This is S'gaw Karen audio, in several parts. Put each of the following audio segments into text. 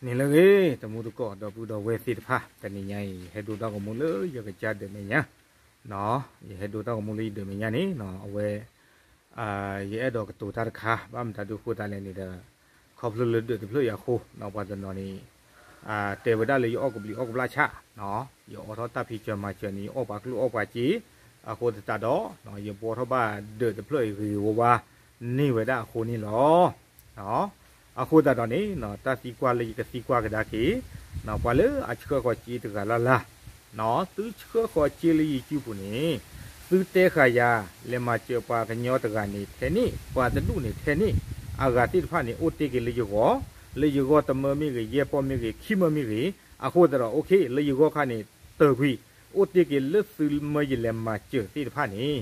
န့ၣ်လၢအဂ့ၤ တံၤသကိး ဒီပုၢ်ဒီဝဲၢ်သ့ၣ်တဖၣ်, တနံၤညါအံၤ ယဟဲဒိတၢ်ဂီၤမူလၢယကစၢ်ဒၢးမဲာ်ညါ, ယဟဲဒိတၢ်ဂီၤမူလၢယဒၢးမဲာ်ညါန့ၣ် အဝဲ ယအဲၣ်ဒိးကတိၤတၢ်တခါ ဘၣ်မတၤဒုးဃိသတးလဲၣ်န့ၣ်ဒီး ခီဖျိလၢဒၢးတဖျၢၣ်အံၤအဃိ ပှၤတနီၤန့ၣ် တဲဝဲဒၣ်လၢယအီၣ်ကဘျံးအီၣ်ကဘျၣ်ဆၣ်, ယအိးထီၣ်တၢ်ဖံးစၢၤမၤစၢၤန့ၣ် ယအီၣ်ပှၤကျိၣ်အီၣ်ပှၤစ့, အဃိသတးဒီး ယဘှီထီၣ်ဘၣ်ဒၢးတဖျၢၣ်အံၤဂ့ၤဂ့ၤဝါဝါန့ၢ်ဝဲဒၣ်အဃိန့ၣ်လီၤ. အဃိသတးဒီးန့ၣ် တၢ်သံကွၢ်လၢယကသံကွၢ်ကဒါက့ၤ ပှၤလၢအဆှၢဃီၤစ့တဂၤလၢ်လၢ်, သုဆှၢဃီၤစ့လၢယစုပူၤန့ၣ် သုတဲဃာ်ယၤ လဲၤမၤစၢၤပှၤကညီတဂၤန့ၣ်ထဲန့ၣ်, ပှၤတဒူၣ်န့ၣ်ထဲန့ၣ်, အဂၤသ့ၣ်တဖၣ်န့ၣ် အိၣ်တ့ၢ်က့ၤလၢယဂီၢ်, လၢယဂီၢ်တမၢမ့ၢ်ဂ့ၤ, ယဲၢ်ပီၢ်မ့ၢ်ဂ့ၤ, ခံမၢမ့ၢ်ဂ့ၤ, အဃိသတးဒီး okay လၢယဂီၢ်ခါန့ၣ် တၢၢ်ကွံာ်, အိၣ်တ့ၢ်က့ၤလၢသုမၢယလဲၤမၤစၢၤသ့ၣ်တဖၣ်န့ၣ်,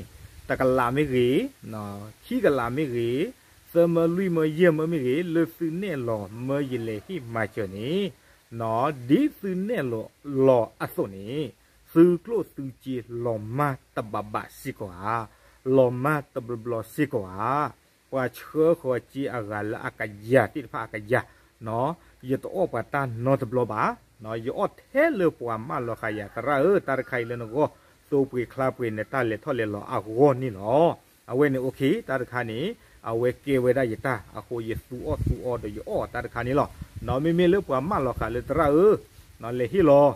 တကလးမ့ၢ်ဂ့ၤ, ခံကလးမ့ၢ်ဂ့ၤ, သၢမၢလွံၢ်မၢယဲၢ်မၢမ့ၢ်ဂ့ၤ, လၢသုနဲၣ်လီၤမၢယလဲၤဟ့ၣ်မၤစၢၤန့ၣ်, ဒ်သုနဲၣ်လီၤအသိးန့ၣ်, သုကျိၣ်သုစ့လီၤမၢ်တဘးဘးစ့ၢ်ကီးဧါ, လီၤမၢ်တဘျီဘျီစ့ၢ်ကီးဧါ. ပှၤဆှၢဃီၤစ့အဂၤလၢအကယၤသ့ၣ်တဖၣ်အကယၤ, ယတအီၣ်ပှၤတၢ်နီတဘျီဘၣ်, ယအီၣ်ထဲလၢပှၤမၢလီၤဃာ်ယၤ သရၣ်ဧၢ, တၢ်တခါအံၤလၢနဂီၢ် သိပှ့ၤချါပှ့ၤနတၢ်လဲၤထီၣ်လဲၤလီၤအဂီၢ်န့ၣ်လီၤ. အဝဲန့ၣ် okay တၢ်တခါန့ၣ် အဝဲကဲဝဲဒၣ်ယတၢ်အဃိ ယသူအီၣ်သူအီဒီးယအီၣ်တၢ်တခါန့ၣ်လီၤ. မ့မ့ၢ်လၢပှၤမၢလီၤဃာ်လၢသရၣ်ဧၢ, လဲၤဟ့ၣ်လီၤ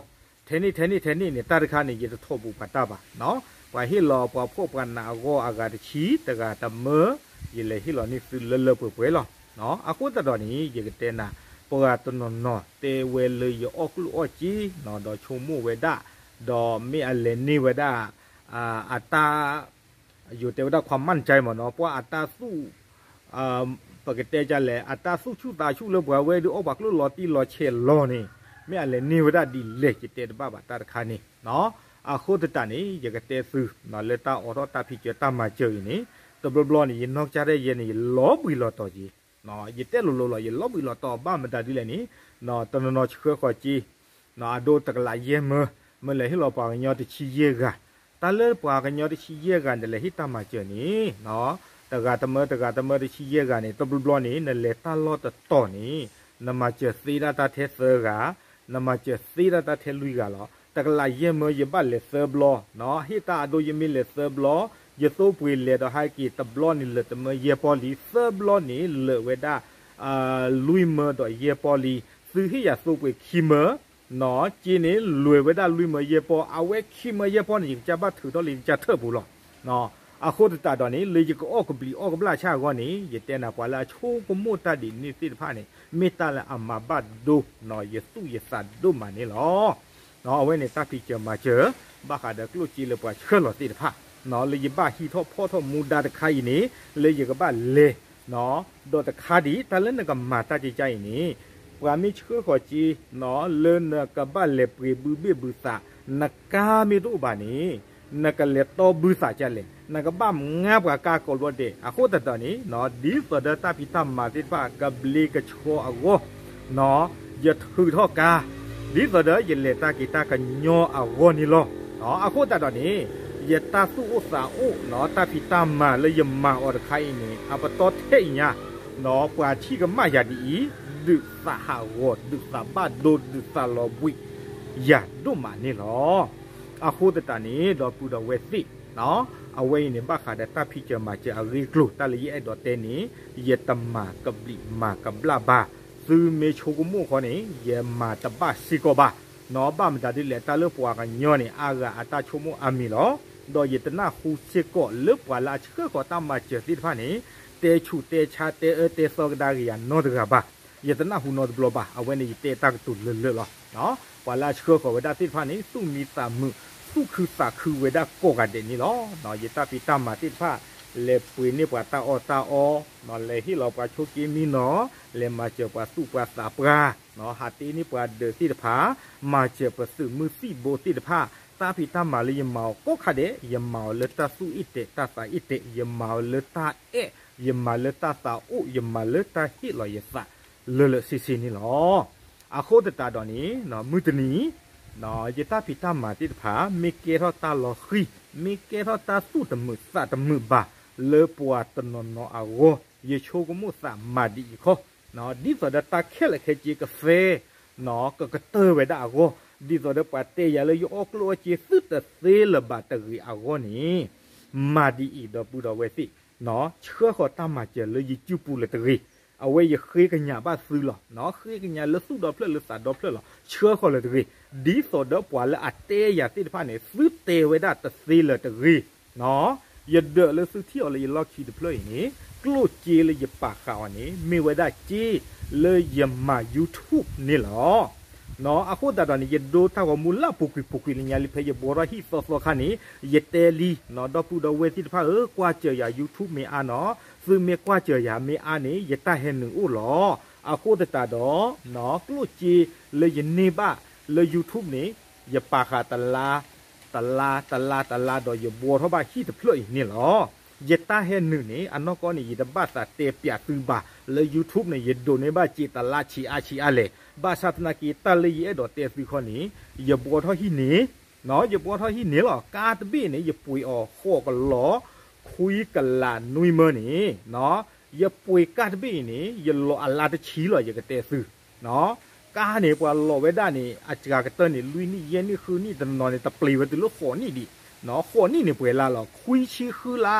ထဲန့ၣ်ထဲန့ၣ်ထဲန့ၣ်န့ၣ် တၢ်တခါန့ၣ် ယတထိးဘူးပှၤတၢ်ဘၣ်, ပှၤဟ့ၣ်လီၤပှၤဖှီၣ်ပှၤနးအဂီၢ်အဂၤတဆံ တဂၤတမၢ, ယလဲၤဟ့ၣ်လီၤန့ၢ်သုလၢလၢပှဲၤပှဲၤလီၤ. အဃိသတးဒီးန့ၣ် ယကတဲနၤ, ပှၤတနီၤနီၤတဲဝဲလၢယအီၣ်ကျိၣ်အီၣ်စ့, ဒီးဆိကမိၣ်ဝဲဒၣ်, ဒီးမ့ၢ်အလဲၤန့ၢ်ဝဲဒၣ် အတၢ် ယိၤတဲဝဲဒၣ် ความมั่นใจ မ့ၢ်နီၤ, ပှၤအတၢ်သူၣ် ပကတဲဒ်လဲၣ် အတၢ်သူၣ်ဆူၣ်သးဆူၣ်လၢပှၤဝဲဒုး အီၣ်ပှၤကျိၣ်လီၤတံၢ်လီၤဆဲးလီၤန့ၣ်, မ့ၢ်အလဲၤန့ၢ်ဝဲဒၣ်ဒ်လဲၣ် ယတဲတဘၣ်ဘၣ်တၢ်တခါန့ၣ်. အဃိသတးန့ၣ် ယကတဲသု လၢတၢ်အိးထီၣ်တၢ်ဖံးစၢၤတၢ်မၤစၢၤအံၤန့ၣ်, တဘျီဘျီန့ၣ် ယနီၢ်ကစၢ်ဒၣ်ယဲန့ၣ် ယလီၤဘှံးလီၤတီၤက့ၤ, ယတဲလိၤလိၤလီၤ ယလီၤဘှံးလီၤတီၤ ဘၣ်မတၤဒ်လဲၣ်န့ၣ်, တနီၤနီၤဆှၢဃီၤစ့ အဒိတကလးယဲၢ်မၢ, မၢလဲၤဟ့ၣ်လီၤပှၤကညီတဆံယဲၢ်ဂၤ, တၢ်လၢပှၤကညီတဆံယဲၢ်ဂၤန့ၣ် လဲၤဟ့ၣ်တၢ်မၤစၢၤန့ၣ်, တဂၤတမၢတဂၤတမၢတဆံယဲၢ်ဂၤန့ၣ် တဘျီဘျီန့ၣ် နလဲၤတၢ်လီၢ်တတီၤန့ၣ်, နမၤစၢၤသ့ဒၣ်တၢ်ထဲသၢဂၤ, နမၤစၢၤသ့ဒၣ်တၢ်ထဲလွံၢ်ဂၤလီၤ. တကလးယဲၢ်မၢယဘၣ်လဲၤသၢဘျီ, ဟ့ၣ်တၢ်အဒိယမ့ၢ်လဲၤသၢဘျီ, ယသိပှ့ၤလဲၤဒီးဟဲက့ၤတဘျီန့ၣ် လၢာ်တမၢယဲၢ်ပီၢ်လံ, သၢဘျီန့ၣ် လၢာ်ဝဲဒၣ် လွံၢ်မၢဒီးယဲၢ်ပီၢ်လံ, သုဟ့ၣ်ယၤသိပှ့ၤခံမၢ, စ့န့ၣ် လွဲၤဝဲဒၣ်လွံၢ်မၢယဲၢ်ပီၢ်, အဝဲခံမၢယဲၢ်ပီၢ်န့ၣ် ယကစၢ်ဘၣ်ထုးထီၣ်လၢယကစၢ်ထၢၣ်ပူၤလီၤ. အဃိသတးဒီးန့ၣ် လၢယကအီၣ်ကဘျံးအီၣ်ကဘျၣ်ဆၣ်အဂီၢ်န့ၣ် ယတဲနၤ ပှၤလၢအဆိကမိၣ်တၢ်ဒ်န့ၣ်သ့ၣ်တဖၣ်န့ၣ် မ့ၢ်တၢ်လၢအမၤဘၣ်ဒိ ယသူၣ်ယသးဒိၣ်မးန့ၣ်လီၤ. အဝဲန့ၣ်တၢ်ဖံးစၢၤမၤစၢၤ ဘၣ်ဃးဒီးကျိၣ်စ့လၢပှၤဆှၢလီၤသ့ၣ်တဖၣ်, လၢယဘၣ်ဟံးထီၣ်ဖီၣ်ထီၣ်မူဒါတခါအံၤန့ၣ် လၢယကဘၣ်လဲၤ ဒီးတခါဒံး တၢ်လၢနကမၤတၢ်ကကါအံၤန့ၣ် ပှၤမ့ၢ်ဆှၢဃီၤစ့ လၢနကဘၣ်လဲၤပှ့ၤဘုဘ့ၣ်ဘုသး နကါမ့ၢ်တအိၣ်ဘၣ်န့ၣ် နကလဲၤတီဘုသးဒ်လဲၣ်, နကဘၣ်ငါပှၤကါကိးဘျီဒဲး. အဃိသတးန့ၣ် ဒ်သိးဒီးတၢ်ဖံးတၢ်မၤသ့ၣ်တဖၣ် ကဘျ့ကဆှီအဂီၢ် ယထုးထီၣ်ကါ ဒ်သိးဒီးယလဲၤတၢ်က့ၤတၢ်ကညီအဂီၢ်န့ၣ်လီၤ. အဃိသတးဒီးန့ၣ် ယတၢ်သူၣ်အိၣ်သးအိၣ် တၢ်ဖံးတၢ်မၤလၢယမၤအီၤတခါအံၤန့ၣ် အပတီၢ်ထဲအံၤညါ ပှၤထံၣ်ကမၣ်ယၤဒ်အံၤ ဒုးသးဟးဂီၤ ဒုးသးဘၣ်ဒိ ဒုးသးလီၤဘှံးယၤဒိၣ်မးန့ၣ်လီၤ. အဃိသတးန့ၣ် ဒီပုၢ်ဒီဝဲၢ်သ့ၣ် အဝဲအံၤန့ၣ် ဘၣ်ဃးဒီးတၢ်ဖံးစၢၤမၤစၢၤအဂ့ၢ်အကျိၤ တၢ်လၢယအဲၣ်ဒိးတဲန့ၣ် ယတမၤကဘျံးမၤကဘျၣ်ဘၣ်. သုမ့ၢ်ဆိကမိၣ်ဃီန့ၣ် ယမၤတဘၣ်စ့ၢ်ကီးဘၣ်. ဘၣ်မတၤဒ်လဲၣ် တၢ်လၢပှၤကညီန့ၣ် အါဂၤအတၢ်ဆိကမိၣ်အါမံၤလီၤ. ဒီးယတနၢ်ဟူစ့ၢ်ကီး လၢပှၤလၢအဆှၢဃီၤတၢ်မၤစၢၤသ့ၣ်တဖၣ်န့ၣ် တဲဆူးတဲဆါ တဲအၢတဲသီကဒါက့ၤယၤနီတဂၤဘၣ်. ယတနၢ်ဟူနီတဘျီဘၣ်. အဝဲန့ၣ် ယတဲတၢ်ကတိၤလၢာ်လၢာ်လီၤ. ပှၤလၢအဆှၢဃီၤဝဲဒၣ်သ့ၣ်တဖၣ်န့ၣ် သူၣ်မံသးမုာ် သူၣ်ခုသးခုဝဲဒၣ်ကိးဂၤဒဲးန့ၣ်လီၤ. ယတၢ်ဖံးတၢ်မၤသ့ၣ်တဖၣ် လဲၤပှ့ၤန့ၢ်ပှၤတၢ်အီၣ်တၢ်အီ, လဲၤဟ့ၣ်လီၤပှၤဆိက့မံနီၤ, လဲၤမၤစၢၤပှၤသူၣ်ပှၤသးပှၢ်, ဟးတ့န့ၢ်ပှၤဒၢးသ့ၣ်တဖၣ်, မၤစၢၤပသုးမုၢ်သံၣ်ဘိသ့ၣ်တဖၣ်, တၢ်ဖံးတၢ်မၤလၢယမၤအီၤကိးခါဒဲး ယမၤအီၤလၢတၢ်သူၣ်အ့ၣ်တဲာ်တၢ်သးအ့ၣ်တဲာ်, ယမၤအီၤလၢတၢ်အဲၣ်, ယမၤလၢတၢ်သးအိၣ်, ယမၤလၢတၢ်ဟ့ၣ်လီၤယသး လၢလၢဆ့ဆ့န့ၣ်လီၤ. အဃိသတးဒီးန့ၣ် မုၢ်တနံၤ ယတၢ်ဖံးတၢ်မၤသ့ၣ်တဖၣ် မ့ၢ်ကဲထီၣ်တၢ်လီၤဃံၤ, မ့ၢ်ကဲထီၣ်တၢ်သူၣ်တမုာ်သးတမုာ်ဘၣ် လၢပှၤတနီၤနီၤအဂီၢ် ယဆိကမိၣ်သးမၤဒ်အံၤခီ, ဒ်သိးဒီးတၢ်ခဲလၢာ်ခဲဆ့ကသ့ ကကတၢၢ်ဝဲဒၣ်အဂီၢ်, ဒ်သိးဒီးပှၤတဲယၤလၢယအီၣ်ကျိၣ်အီၣ်စ့သုတသ့လၢၤဘၣ်တဂ့ၤအဂီၢ်န့ၣ်, မၤဒ်အံၤ ဒီပုၢ်ဒီဝဲၢ်သ့ၣ်, ဆှၢဃီၤတၢ်မၤစၢၤလၢယစုပူၤလၢၤတဂ့ၤ. အဝဲယဃ့ကညးဘၣ်သုလီၤ, ဃ့ကညးလၢသူၣ်ဒီဖျၢၣ်လၢသးဒီဖျၢၣ်လီၤ. ဆှၢဃီၤလၢၤတဂ့ၤ. ဒ်သိးဒီးပှၤလၢအတဲယၤသ့ၣ်တဖၣ်န့ၣ် သုတဲဝဲဒၣ်တသ့လၢၤတဂ့ၤ. ယဒၢးလၢသုထံၣ်အီၤလၢယလီၢ်ခံတဖျၢၣ်အံၤန့ၣ် ကျိၣ်စ့လၢယပာ်ဃာ်အီၤန့ၣ် မ့ၢ်ဝဲဒၣ်စ့လၢယမၤ YouTube န့ၣ်လီၤ. အဃိသတးဒီးန့ၣ် ယဒိတၢ်ဂီၤမူလၢအပူၤကွံာ်ပူၤကွံာ်လၢညါလံ ဖဲယဘှီထီၣ်ဟံၣ်သီသီခါန့ၣ် ယတဲလံ, ဒီပုၢ်ဒီဝဲၢ်သ့ၣ်တဖၣ်ဧၢ, ကွၢ်စၢၤယၤ YouTube မ့ၢ်အါနီၤ, သုမ့ၢ်ကွၢ်စၢၤယၤမ့ၢ်အါန့ၣ် ယတၢ်ဟဲနုာ်အိၣ်လီၤ. အဃိသတးဒီး ကျိၣ်စ့လၢယန့ၢ်ဘၣ်လၢ YouTube န့ၣ် ယပာ်ဃာ်တလါ တလါ တလါ တလါ ဒီးယဘှီထီၣ်ဘၣ်ဟံၣ်တဖျၢၣ်အံၤန့ၣ်လီၤ. ယတၢ်ဟဲနုာ်န့ၣ် အနီၢ်ကီၢ်န့ၣ် ယတဘၣ်သးတဲပျးသုဘၣ်လၢ YouTube န့ၣ် ယဒိးန့ၢ်ဘၣ်စ့တလါဆံးအါဆံးအါလဲၣ်. ဘၣ်ဆၣ်သနာ်က့ တၢ်လၢယအဲၣ်ဒိးတဲသုခီန့ၣ် ယဘှီထီၣ်ဟံၣ်န့ၣ်, ယဘှီထီၣ်ဟံၣ်န့ၣ်လီၤ. ကါတဘ့ၣ်န့ၣ် ယပှ့ၤအီၤဃိးကလီၤ ခွံကလးနွံမၢန့ၣ်, ယပှ့ၤကါတဘ့ၣ်အံၤန့ၣ် ယလီၤအလါတဆံလီၤ ယကတဲသု ကါန့ၣ် ပှၤလီၤဝဲဒၣ်န့ၣ် အစှၤကတၢၢ်န့ၣ် လွံၢ်နံၣ် ယဲၢ်နံၣ် ဃုနံၣ် တနီၤန့ၣ် တပျံၤဝဲတုၤလၢဃိးနံၣ်ဒံး, ဃိးနံၣ်န့ၣ်ပှဲၤလါလီၤ ခွံဆံဃုလါ,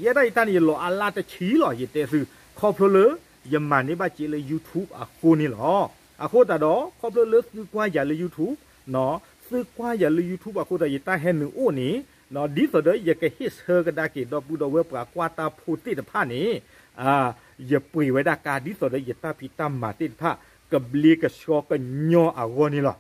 ယဲဒၣ်ယတၢ်န့ၣ် ယလီၤအလါတဆံလီၤ ယတဲသု, ခီဖျိလၢ ယမၤန့ၢ်ဘၣ်စ့လၢ YouTube အဃိန့ၣ်လီၤ. အဃိသတးဒီး ခီဖျိလၢသုကွၢ်ယၤလၢ YouTube, သုကွၢ်ယၤလၢ YouTube အဃိသတး ယတၢ်ဟဲနုာ်အိၣ်န့ၣ်, ဒ်သိးဒီးယကဟ့ၣ်ဆၢကဒါက့ၤ ဒီပုၢ်ဒီဝဲၢ်ပှၤကွၢ်တၢ်ဖိသ့ၣ်တဖၣ်န့ၣ် ယပှ့ၤဝဲဒၣ်ကါ ဒ်သိးဒီးယတၢ်ဖံးတၢ်မၤသ့ၣ်တဖၣ် ကဘျ့ကဆှီကညီအဂီၢ်န့ၣ်လီၤ.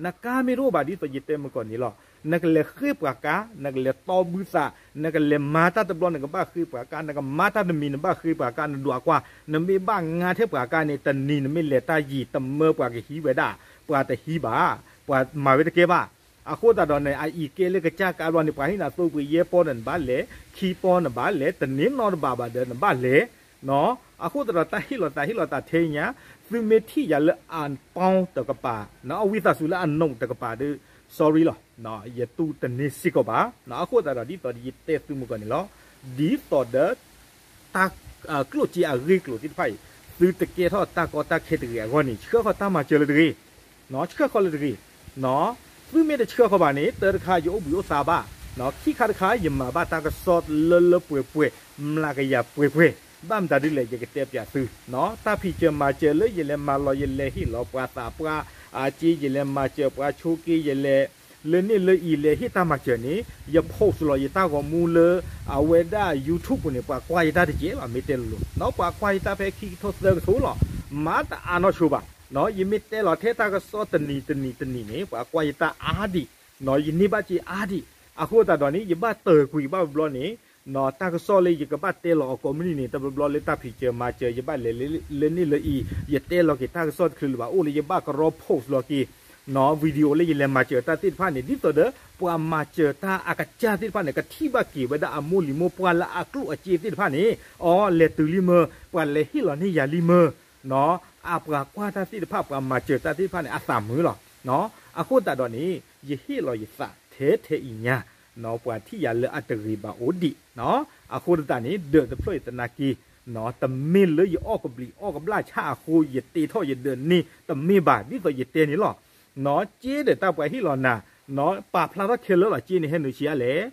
နကါမ့ၢ်တအိၣ်ဘၣ် ဒ်သိးယတဲမုၢ်ကီၢ်န့ၣ်လီၤ. နကလဲၤဃ့ပှၤကါ, နကလဲၤတီဘုသး, နကလဲၤမၤတၢ်တဘျီ နကဘၣ်ဃ့ပှၤကါ, နကမၤတၢ်တမံၤ နဘၣ်ဃ့ပှၤကါ, နဒွးကွၢ်, နမ့ၢ်ဘၣ်ငါထဲပှၤကါန့ၣ် တနံၤနမ့ၢ်လဲၤတၢ်ယံာ် တမၢပှၤကဟံးဝဲဒၣ်, ပှၤတဟံးဘၣ်, ပှၤမၤဝဲတကဲဘၣ်. အဃိသတးဒီးန့ၣ် အအံၤကဲလၢကစၢ်ကါဘျီန့ၣ် ပှၤဟ့ၣ်နၤသိပှ့ၤယဲၢ်ပီၢ်ဒီးနဘၣ်လဲၤ, ခံပီၢ်နဘၣ်လဲၤ, တန့ၢ်နီတဘးဘၣ်ဒီးနဘၣ်လဲၤ အဃိသတးဒီး တၢ်ဟ့ၣ်လီၤသးဟ့ၣ်လီၤသးထဲညါ, သုမ့ၢ်ထံၣ်ယၤလၢအပီၢ်တကပၤ, အဝံသးစူၤလၢအနိးတကပၤဒီး sorry လီၤ, ယတူၢ်တန့ၢ်စ့ၢ်ကီးဘၣ်. အဃိသတးဒီး ဒ်သိးဒီးယတဲသုမုၢ်ကီၢ်န့ၣ်လီၤ. ဒ်သိးဒီး တၢ် ကျိၣ်စ့အဂ့ၢ်ကျိၤသ့ၣ်တဖၣ်အံၤ သုတကဲထီၣ်တၢ်ကီတၢ်ခဲတဂ့ၤအဂီၢ်န့ၣ် ဆှၢဃီၤတၢ်မၤစၢၤလၢတဂ့ၤ, ဆှၢဃီၤလၢတဂ့ၤ. သုမ့ၢ်တဆှၢဃီၤဘၣ်န့ၣ် တၢ်တခါ ယအိၣ်ဘှံးအိၣ်သါဘၣ်, ခံခါတခါ ယမၤဘၣ်တၢ်ကစီၣ်လၢလၢပှဲၤပှဲၤ, မျးကယၤပှဲၤပှဲၤ, ဘၣ်မတၤဒ်လဲၣ် ယကတဲပျးသု, တၢ်ဖံးစၢၤမၤစၢၤလၢယလဲၤမၤလီၤ ယလဲၤဟ့ၣ်လီၤပှၤသးပှၢ်အစ့ ယလဲၤမၤစၢၤပှၤဆိးက့ ယလဲၤ လၢန့ၣ်လၢအံၤ လဲၤဟ့ၣ်တၢ်မၤစၢၤန့ၣ် ယ post လီၤယတၢ်ဂီၤမူလၢ အဝဲဒၣ် YouTube ပူၤန့ၣ် ပှၤကွၢ်ယတၢ်တကဲလီၤ မ့ၢ်တဲလိၤလိၤ, ပှၤကွၢ်ယတၢ်ဖဲခံကထိသၢကထိလီၤ, မၤတအါနီတဆိဘၣ်, ယမ့ၢ်တဲလီၤထဲတၢ်ကစီၣ်တနံၤတနံၤတနံၤန့ၣ် ပှၤကွၢ်ယတၢ်အါဒံး, ယန့ၢ်ဘၣ်စ့အါဒံး, အဃိသတးဒီးန့ၣ် ယဘၣ်တၢၢ်ကွံာ်ဘၣ်ဘျီန့ၣ် တၢ်ကစီၣ်လၢယကဘၣ်တဲလီၤအီၤကိးမုၢ်နံၤန့ၣ် တဘျီဘျီလၢတၢ်ဖံးစၢၤမၤစၢၤ ယဘၣ်လဲၤလၢန့ၣ်လၢအံၤ ယတဲလီၤက့ၤတၢ်ကစီၣ်တချုးလၢၤဘၣ် အိၣ်လၢယဘၣ်ကရီ post လီၤက့ၤ video လၢယလဲၤမၤစၢၤတၢ်သ့ၣ်တဖၣ်န့ၣ် ဒ်သိးဒီး ပှၤမၤစၢၤတၢ်အကစၢ်သ့ၣ်တဖၣ်န့ၣ် ကထံၣ်ဘၣ်က့ၤဝဲဒၣ်အမိၢ်လံၤမိၢ်ပှၢ်လၢအကျိၣ်အစ့သ့ၣ်တဖၣ်န့ၣ် အီ လဲၤတုၤလံမၢ ပှၤလဲၤဟ့ၣ်လီၤန့ၢ်ယၤလံမၢ အပှၤကွၢ်တၢ်သ့ၣ်တဖၣ် ပှၤမၤစၢၤတၢ်သ့ၣ်တဖၣ်န့ၣ် အသးမုာ်လီၤ. အဃိသတးဒီးန့ၣ် ယဟ့ၣ်လီၤယသးထဲထဲအံၤညါ ပှၤထံၣ်ယၤလၢအတဂ့ၤဘၣ်အိၣ်ဒံး, အဃိသတးန့ၣ် ဒၢးတဖျၢၣ်အံၤသနာ်က့ တမ့ၢ်လၢယအီၣ်ကဘျံးအီၣ်ကဘျၣ်ဆၣ်အဃိ ယတ့ထီၣ်ယဒၢးန့ၣ် တမ့ၢ်ဘၣ် ဒ်သိးယတဲန့ၣ်လီၤ. စ့ဒီးတၢ်ပှၤဟ့ၣ်လီၤနၤ ပာ်ဖျါထီၣ်ခဲလၢာ်လီၤ စ့န့ၣ်ဟဲနုာ်ဆံးအါလဲၣ်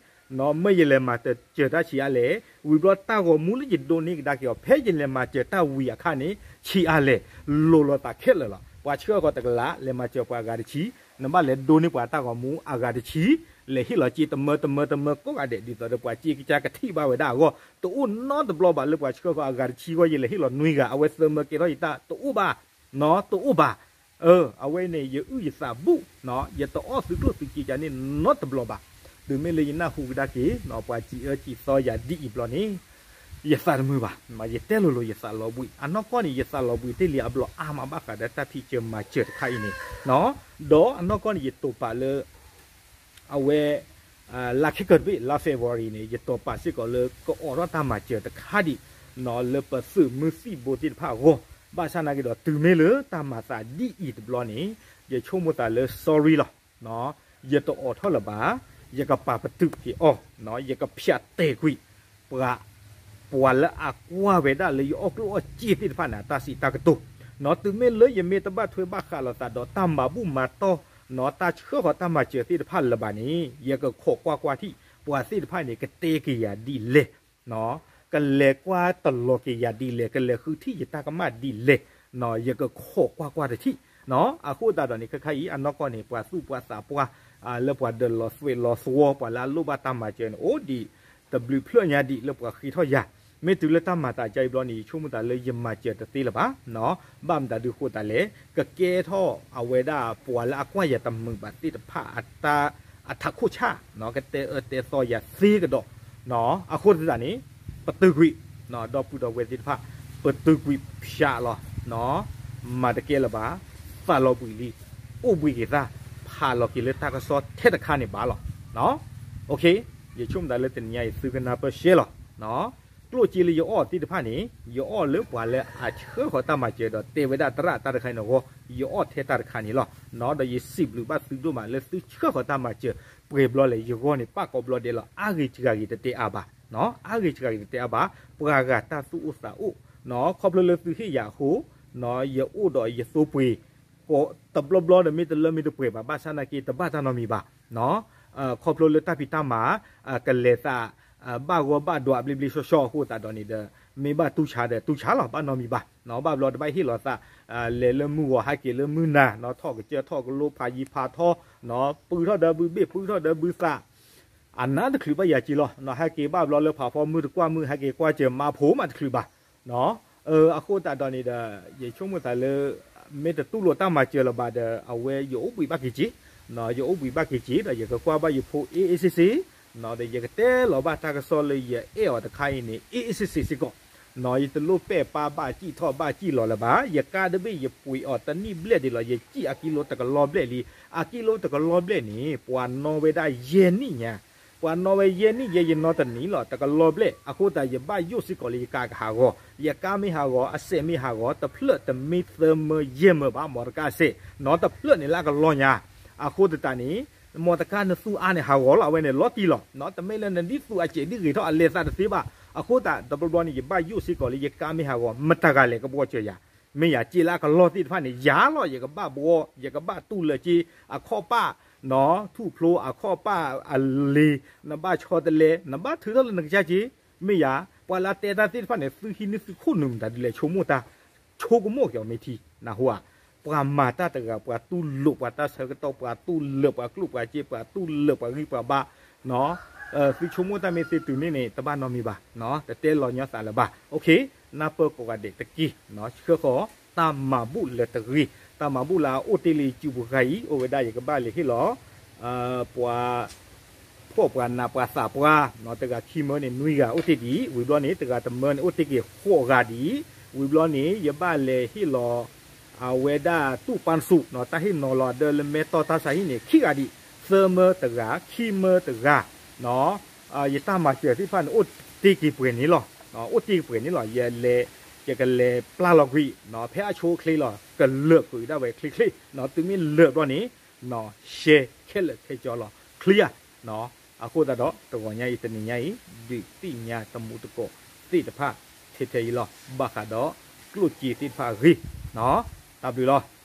မ့ၢ်ယလဲၤမၤစၢၤတၢ်ဆံးအါလဲၣ်, ဝံၤဘျီတၢ်ဂီၤမူလၢယဒိးန့ၢ်ကဒါက့ၤအီၤ ဖဲယလဲၤမၤစၢၤတၢ်ဝံၤအခါန့ၣ် ဆံးအါလဲၣ်, လိၤလိာ်သးခဲလၢာ်လီၤ. ပှၤဆှၢဃီၤတကလး လဲၤမၤစၢၤပှၤအဂၤတဆံ, နဘၣ်လဲၤဒိးန့ၢ်ပှၤတၢ်ဂီၤမူအဂၤတဆံ, လဲၤဟ့ၣ်လီၤစ့တမၢတမၢတမၢကိးဂၤဒဲး ဒ်သိးဒီးပှၤစ့ကစၢ်ကထံၣ်ဘၣ်ဝဲဒၣ်အဂီၢ် တအိၣ်နီတဘျီဘၣ်လၢပှၤဆှၢဃီၤအဂၤတဆံဂီၢ် ယလဲၤဟ့ၣ်လီၤနွံဂၤ အဝဲသၢမၢကဲထီၣ်ယတၢ် တအိၣ်ဘၣ် တအိၣ်ဘၣ် အဝဲန့ၣ် ယအုၣ်ယသးဘူး, ယတအီၣ်သုကျိၣ်သုစ့ကန့ၣ်နီတဘျီဘၣ်. တုၤမ့ၢ်လၢယနၢ်ဟူကဒါက့ၤ ပှၤစံးအၢစံးသီယၤဒ်အံၤဘျီန့ၣ် ယသးတမုာ်ဘၣ်, ယတဲလိၤလိၤယသးလီၤဘှံး, အနီၢ်ကီၢ်န့ၣ် ယသးလီၤဘှံးတ့ၢ်လံအဘျီအါမး ဘၣ်ဃးဒီးတၢ်ဖံးစၢၤမၤစၢၤတခါအံၤန့ၣ်, ဒီးအနီၢ်ကီၢ်န့ၣ် ယတိာ်ပာ်လၢ အဝဲ လါခဲကတဘ့ၣ် လါ February န့ၣ် ယတိာ်ပာ်စ့ၢ်ကီးလၢ ကအီၣ်ထီၣ်တၢ်မၤစၢၤတခါဒံး လၢပသုးမုၢ်သံၣ်ဘိသ့ၣ်တဖၣ်အဂီၢ်, ဘၣ်ဆၣ်နာ်က့ဒီး တုၤမ့ၢ်လၢတၢ်မၤသးဒ်အံၤတဘျီန့ၣ် ယဆိကမိၣ်သးလၢ sorry လီၤ. ယတအိးထီၣ်လၢၤဘၣ်, ယကပာ်ပတုာ်က့ၤအီၤ, ယကဖၠးတဲာ်ကွံာ် ပှၤ ပှၤလၢအကွၢ်ဝဲဒၣ်လၢယအီၣ်ကျိၣ်အီၣ်စ့သ့ၣ်တဖၣ်န့ၣ် အတၢ်စံးတၢ်ကတိၤ, နီၣ် တုၤမ့ၢ်လၢယမ့ၢ်တဘၣ်ထွဲဘၣ်ဃးလိာ်သးဒီးတၢ်မၤဘူၣ်မၤတီၢ်, နီၣ် တၢ်ဆှၢဃီၤတၢ်မၤစၢၤသ့ၣ်တဖၣ်လၢၤဘၣ်န့ၣ် ယကခိးကွၢ်ကွၢ်ထံၣ် ပှၤသ့ၣ်တဖၣ်န့ၣ် ကတဲက့ၤယၤဒ်လဲၣ်, နီၣ် ကလဲၤကွၢ်တလီၤက့ၤယၤဒ်လဲၣ်, ကလဲၤဃုထံၣ်ယတၢ်ကမၣ်ဒ်လဲၣ်, နီၣ် ယကခိးကွၢ်ကွၢ်တထံၣ်, နီၣ် အဃိသတးဒီးန့ၣ် ခဲခါအံၤ အနီၢ်ကီၢ်န့ၣ် ပှၤသူၣ်ပှၤသးပှၢ် လၢပှၤဒၢးလီၤသွဲးလီၤသဝီ ပှၤလၢအလိၣ်ဘၣ်တၢ်မၤစၢၤန့ၣ် အိၣ်ဒံးတဘျုးဖျၢၣ်ညါဒံးလၢပှၤဃ့ထီၣ်ယၤ, မ့ၢ်တုၤလၢတၢ်မၤသးကါအံၤဘျီန့ၣ် ယဆိကမိၣ်သးလၢယမၤစၢၤတသ့လၢၤဘၣ်, နီၣ် ဘၣ်မတၤဒုးဃိသတးလဲၣ်, ကကဲထီၣ်အဝဲဒၣ်ပှၤလၢအကွၢ်ယၤတမုာ်ဘၣ်သ့ၣ်တဖၣ် အထးခိၣ်ဆၣ်, နီၣ် ကတဲအၢတဲသီယၤသ့ကဒီး, နီၣ် အဃိသတးန့ၣ် ပတုာ်ကွံာ်, နီၣ် ဒီပုၢ်ဒီဝဲၢ်သ့ၣ်တဖၣ် ပတုာ်ကွံာ်ဖျးလီၤ, နီၣ် မၤတကဲလၢၤဘၣ်, သးလီၤဘှံးလံ, အိၣ်ဘှံးက့ၤသး, ဖးလီၤက့ၤလၢတၢ်ကစီၣ်ထဲတခါန့ၣ်ဘၣ်လီၤ, နီၣ် ယဆိကမိၣ်သးလၢတနံၤညါအံၤ သုကနၢ်ပၢၢ်ရှဲလီၤ, နီၣ် ကျိၣ်စ့လၢယအီၣ်သ့ၣ်တဖၣ်န့ၣ် ယအီၣ်လၢပှၤလၢအဆှၢဃီၤတၢ်မၤစၢၤဒီးတဲဝဲဒၣ်သရၣ်တၢ်တခါအံၤန့ၣ်အဂီၢ် ယအီၣ်ထဲတၢ်တခါန့ၣ်လီၤ, နီၣ် ဒီးယစံးဘျုးဘၣ်သုဒိၣ်မးလၢသုဆှၢဃီၤတၢ်မၤစၢၤပှဲၤဘျီလဲၣ်, ယဂီၢ်န့ၣ် ပၣ်ကီဘျီဒဲးလီၤ, အါဂ့ၤစှၤဂ့ၤတတဲအါဘၣ်, နီၣ် အါဂ့ၤစှၤဂ့ၤတတဲအါဘၣ်, ပှၤဂၤတၢ်သူၣ်အိၣ်သးအိၣ်, နီၣ် ခီဖျိလၢသုဟ့ၣ်ယၤအဃိ, နီၣ် ယအိၣ်ဒီးယသိပှ့ၤ ကိးတဘျီဘျီဒီးမ့ၢ်တလၢမ့ၢ်တပှဲၤဘၣ်, ဘၣ်ဆၣ်နာ်က့ တဘၣ်တၢ်နီတမံၤဘၣ်, နီၣ် ခီဖျိလၢတၢ်ဖံးတၢ်မၤ ကလဲၤသး ဘၣ်ဂီၢ်ဘၣ်ဒွးဘျ့ဘျ့ဆှီဆှီအဃိသတးဒီးန့ၣ်ဒီး မ့ၢ်ဘၣ်တူၢ်ဆါဒီးတူၢ်ဆါလီၤ, ဘၣ်နီတမံၤဘၣ်, နီၣ် ဘၣ်ဘျီတဘၣ်ဟ့ၣ်လီၤသး လဲၤလၢမုၢ်ဂီၤ ဟဲက့ၤလၢမုၢ်နၤ, နီၣ် ထီၣ်ကစၢၢ်ထီၣ်ကလိ ဖးယံၤဖးထီ, နီၣ် ပုထီၣ်ဒီးဘုဘ့ၣ် ပုထီၣ်ဒီးဘုသး အနၢ်တချုးဘၣ်ယၤက့လီၤ, နီၣ် ဟဲက့ၤဘၣ်ဘျီလၢဖးဖီမုၢ်တကွၢ်မုၢ် ဟဲက့ၤကွၢ်စၢၤမါဖိမးတချုးဘၣ်, နီၣ် အဃိသတးဒီးန့ၣ်ဒီး ယဆိကမိၣ်သးလၢ မ့ၢ်တတူၢ်လိာ်တၢ်မၤစၢၤလၢၤဘၣ်ဒီး အဝဲယအိၣ်ဘှံးဘၣ်က့ၤက့, နီၣ် ယအိၣ်ဘှံးဘၣ်က့ၤက့ ဒီးယကကွၢ်ဘၣ်ယဖိ အ့ၣ်အ့ၣ်စ့ၣ်စ့ၣ်, နီၣ် ဒီးယကတဲလီၤဘၣ်တၢ်ကစီၣ်လၢယအဲၣ်အီၤတခါအံၤန့ၣ် အ့ၣ်အ့ၣ်စ့ၣ်စ့ၣ်စ့ၢ်ကီး, နီၣ် ယတလိၣ်ပဲာ်ပၢ်ဘၣ်စံၣ်ထီၣ်ဘၣ်စံၣ်လီၤလၢၤဘၣ်, ယကါတဘ့ၣ်ယပှ့ၤအီၤတနံၣ်ဘျဲၣ်ဒံးလီၤ, ယစံၣ်အကံလိတကလီဘျဲၣ်လံ, အကံလိတကလီဘျဲၣ်န့ၣ် ပှၤနီၣ်ဝဲဒၣ်ယဲၢ်နံၣ်ညါ ပှၤနီၣ်ဝဲယဲၢ်နံၣ်ယဲၢ် ယနီၣ်တနံၣ်လီၤ တကလီဘျဲၣ်, အဃိသတးယဘၣ်ယိၣ်စ့ၢ်ကီးလၢယကါကဟးဂီၤ, ယကါမ့ၢ်ဟးဂီၤ အစဲးမ့ၢ်ဟးဂီၤ တဖျၢၣ်တမ့ၢ်သၢမၢယဲၢ်မၢဘၣ် မီတကါစဲး, နီၣ် တဖျၢၣ်န့ၣ်လၢအကလီညါ, အဃိသတးန့ၣ် မီတကါနသူအါန့ၣ် ဟးဂီၤလီၤ အဝဲန့ၣ်လီၤတံၢ်လီၤ, နီၣ် တမ့ၢ်လၢနဒ်သူအစဲးဒ်ဂ့ၤထီၣ်အလဲၤသးတသ့ဘၣ်, အဃိသတးတဘျီဘျီန့ၣ် ယဘၣ်ယိၣ်စ့ၢ်ကီးလၢယကါမ့ၢ်ဟးဂီၤ မတၤဂၤလဲၣ်ကဘှီစၢၤယၤ, မ့ၢ်ယၤ စ့လၢအကလီသ့ၣ်တဖၣ်န့ၣ် ယၤလီၤ ယကဘၣ်ဘှီ ယကဘၣ်တူၢ်လၢာ်က့ အခီၣ်ပၣ် နီၣ် ထူၣ်ဖျိ အခီၣ်ပၣ်အလ့ၤ နဘၣ်ဆီတလဲ နဘၣ်ထုးထီၣ်လၢနကစၢ်က့, မ့ၢ်ယၤ ပှၤလၢအတဲတၢ်သ့ၣ်တဖၣ်န့ၣ် သုဟံးန့ၢ်သုခိၣ်နူာ်မတၤဒ်လဲၣ် ဆိကမိၣ်တၢ်, ဆိကမိၣ်က့ၤအီၤမ့ၢ်ထံ နၢ်ဟူဧါ, ပှၤမၤတၢ်တဂၤ ပှၤတူၢ်လိာ်ပှၤတၢ်ဆၢကတီၢ် ပှၤတူၢ်လၢာ်ပှၤကျိၣ်ပှၤစ့ ပှၤတူၢ်လၢာ်ပှၤဂံၢ်ပှၤဘါ, သုဆိကမိၣ်တၢ်မ့ၢ်သ့တုၤန့ၣ်န့ၣ် တဘၣ်နီတမံၤဘၣ်, တတဲလီၤညီသးလၢၤဘၣ်, နၢ်ပၢၢ်ကိးဂၤဒဲးတက့ၢ်, ဆှၢဃီၤတၢ်မၤဘူၣ်လၢၤတဂ့ၤ, တၢ်မၤဘူၣ်လၢအအိၣ်တ့ၢ်လံစုပူၤဃါအံၤ အိၣ်ဝဲဒၣ်ယကဘၣ်လဲၤဟ့ၣ်လီၤ ပှၤ ဖှီၣ်ပှၤနးပှၤသးပှၢ်, တဂၤခံမၢန့ၣ်နွံဂၤအိၣ်တ့ၢ်ဒံး, ဝံၤဘျီန့ၣ် တဂၤတမၢန့ၣ်အိၣ်တ့ၢ်က့ၤဃိးဂၤဒံး, ဝံၤဘျီန့ၣ် ယဘၣ်လဲၤဟ့ၣ်လီၤ အဝဲဒၣ်တူၢ်ပၢ်စူး တၢ်ဟ့ၣ်နီၤလီၤအဒၢလၢမဲၢ်တီၢ်တၢ်ဆါဟံၣ်န့ၣ်ခံဂၤဒံး, သၢမၢတဂၤ ခံမၢတဂၤ, ယတၢ်မၤစၢၤသ့ၣ်တဖၣ်န့ၣ် အိၣ်တ့ၢ်က့ၤပှဲၤန့ၣ်လီၤ, အိၣ်တ့ၢ်က့ၤပှဲၤန့ၣ်လီၤ, ယလဲၤ ယကလဲၤပျၢ်လီၤကွံာ် ဖဲအဆိအချ့လီၤ, ကလၢာ်ကွံာ်ဒၣ်ဝဲချ့ချ့, တုၤမ့ၢ်လၢာ်ဘျီန့ၣ် ရှဲခဲလၢာ်ခဲဆ့လီၤ clear, အဃိသတးဒီး တဂီၤညါအံၤ တနံၤညါအံၤ ဒုးသ့ၣ်ညါတမူတကိးသ့ၣ်တဖၣ် ထဲထဲအံၤလီၤ, ဘၣ်ဃးဒီးကျိၣ်စ့သ့ၣ်တဖၣ်အဂ့ၢ်, တၢ်ဘျုးလီၤ.